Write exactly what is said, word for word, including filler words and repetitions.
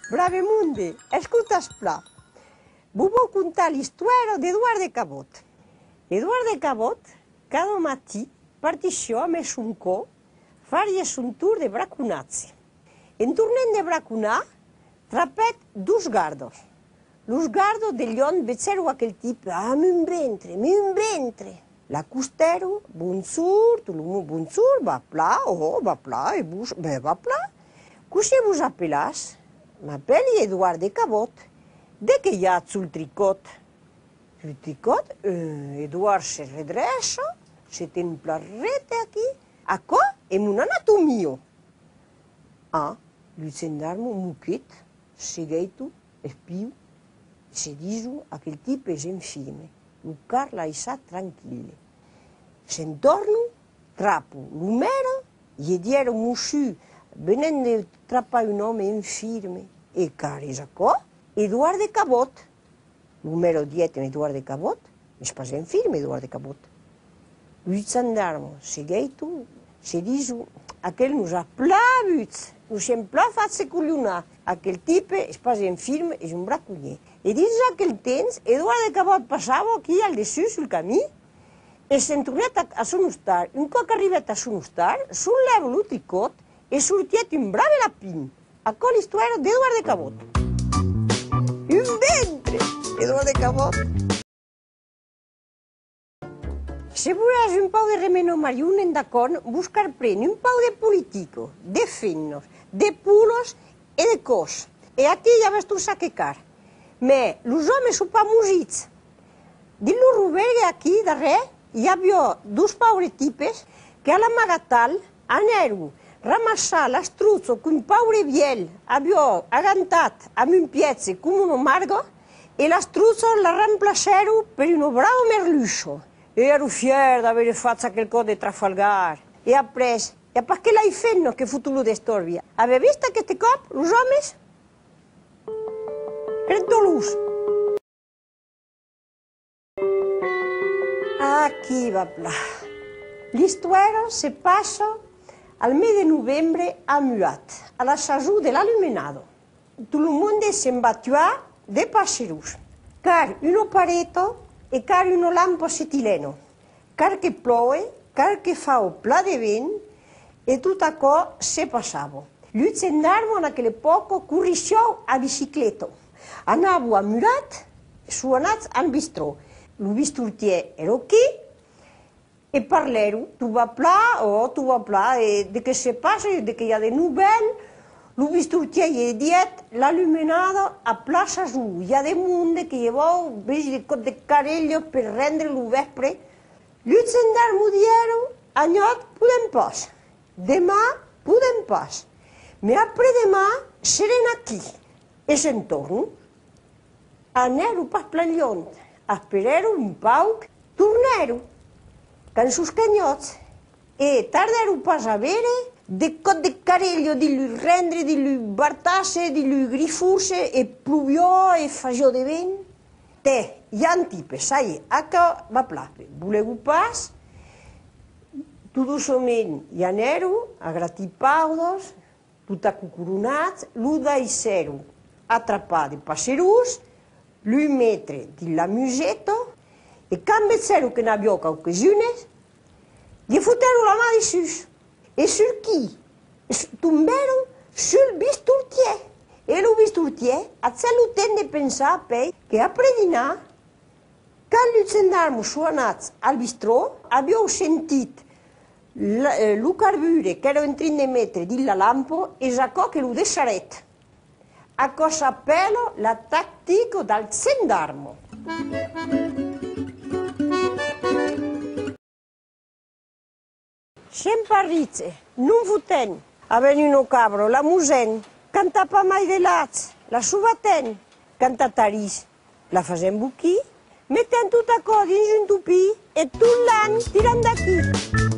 Brave monde, escotatz plan. Vos vau contar l'istoèra d'Eduard de Cabòt. Eduard de Cabòt, cada matin, partissiá amb son can, fariá son torn de braconatge. En tornent de braconar, trapèt dos gardas. Los gardas de luènh vegèron aquel tipe: «Ah, mon ventre, mon ventre!» L'acostèron: «Bonjorn, tot lo monde, bonjorn, va plan, ò, va plan, e vos?» «Ben, va plan.» «Cossí vos apelatz?» «M'apèli Eduard de Cabòt.» «De qué i a sul tricòt?» «Sul tricòt?» Eh, Eduard se redreça, se ten plan rete aquí. «Aquò es mon anatomia.» Ah, los gendarmas moquets seguèiton, espion, se dison: «Aquel tipe es enfirme, lo cal laissar tranquille.» Se'n tornan, trapon lo mèra, e diguèron: «Mossur, venèm de trapar un òme enfirme.» «E qual es aquò?» «Eduard de Cabòt.» Lo mèra diguèt: «Eduard de Cabòt? N'es pas enfirme, Eduard de Cabòt.» Los gendarmas seguèiton, se dison: «Aquel nos a plan avuts, nos sèm plan fachs colhonar. Aquel tipe es pas enfirme, es un braconièr.» E dins aquel temps, Eduard de Cabòt passava aquí al dessús sul camin e se'n tornèt a, a son ostal. Un còp qu'arribèt a son ostal, solèva lo tricòt e sortièt un brave lapin. Aquò l'istoèra d'Eduard de Cabòt. Un ventre! Eduard de Cabòt. Se volètz un pauc de remenor marion endacòm, vos cal prene un pauc de politica, de femnas, de polas e de còps. E aquí i avètz tot çò que cal. Mès los òmes son pas mosits. Dins lo rovelh aquí darrèr, i aviá dos paures tipes que, a l'amagat, anèron ramassar las trochas qu'un paure vièlh aviá agantat amb un piège coma una marga, e las trochas las remplacèron per una brava merluça. E èran fièrs d'aver fach aquel còp de Trafalgar. E après, i a pas que las femnas que foton lo destòrbi. Avètz vist aqueste còp los òmes? Perdon-los! Aquí va plan. L'istoèra se passa al mes de novembre a Murat, a la sason de l'alumenada. Tot lo monde se'n va tuar de passerons. Cal una pareta e cal una lampa acetilèna. Cal que plòue, cal que faga plan de vent, e tot aquò se passava. Los gendarmas, en aquela epòca, corrissián a bicicleta. Anavan a Murat, son anats al bistrò. Lo bistortièr èra aquí, e parlèron: «Tot va plan? Ò, tot va plan. E de qué se passa? De qué i a de novèl?» Lo bistortièr i diguèt: «L'alumenada a plan sason. I a de monde que i vòu, vesi, de còps de carelha per rendre lo vèspre.» Los gendarmas diguèron: «Anòt podèm pas. Deman podèm pas. Mès après-deman serem aquí.» E se'n tornan. Anèron pas plan luènh, esperèron un pauc, tornèron. Quand sosquèt nuèch, e tardèron pas a veire de còps de carelha dins los rendres, dins los bartasses, dins los griforses, e ploviá e fasiá de vent. Tè, i a un tipe, ça y est, aquò va plan. Volèvan pas, tot doçament i anèron, a gratipaudas, tot acocoronats, lo daissèron atrapar de passerons, lo metre dins la museta, e quand vegèron que n'aviá quauques unes, li fotèron la man dessús. E sus qui? S-, tombèron sul bistortièr. E lo bistortièr agèt lo temps de pensar, puèi, que après dinar, quand los gendarmas son anats al bistrò, avián sentit la, eh, lo carbure qu'èra en trin de metre dins la lampa, es aquò que lo desarrèt. Aquò s'apèla la tactica del gendarma. Sèm pas riches, non fotèm. Avèm una cabra, la mosèm. Quand a pas mai de lach, la sovatèm. Quand a tarís, la fasèm boquir. Metèm tot aquò dins un topin e tot l'an tiram d'aquí.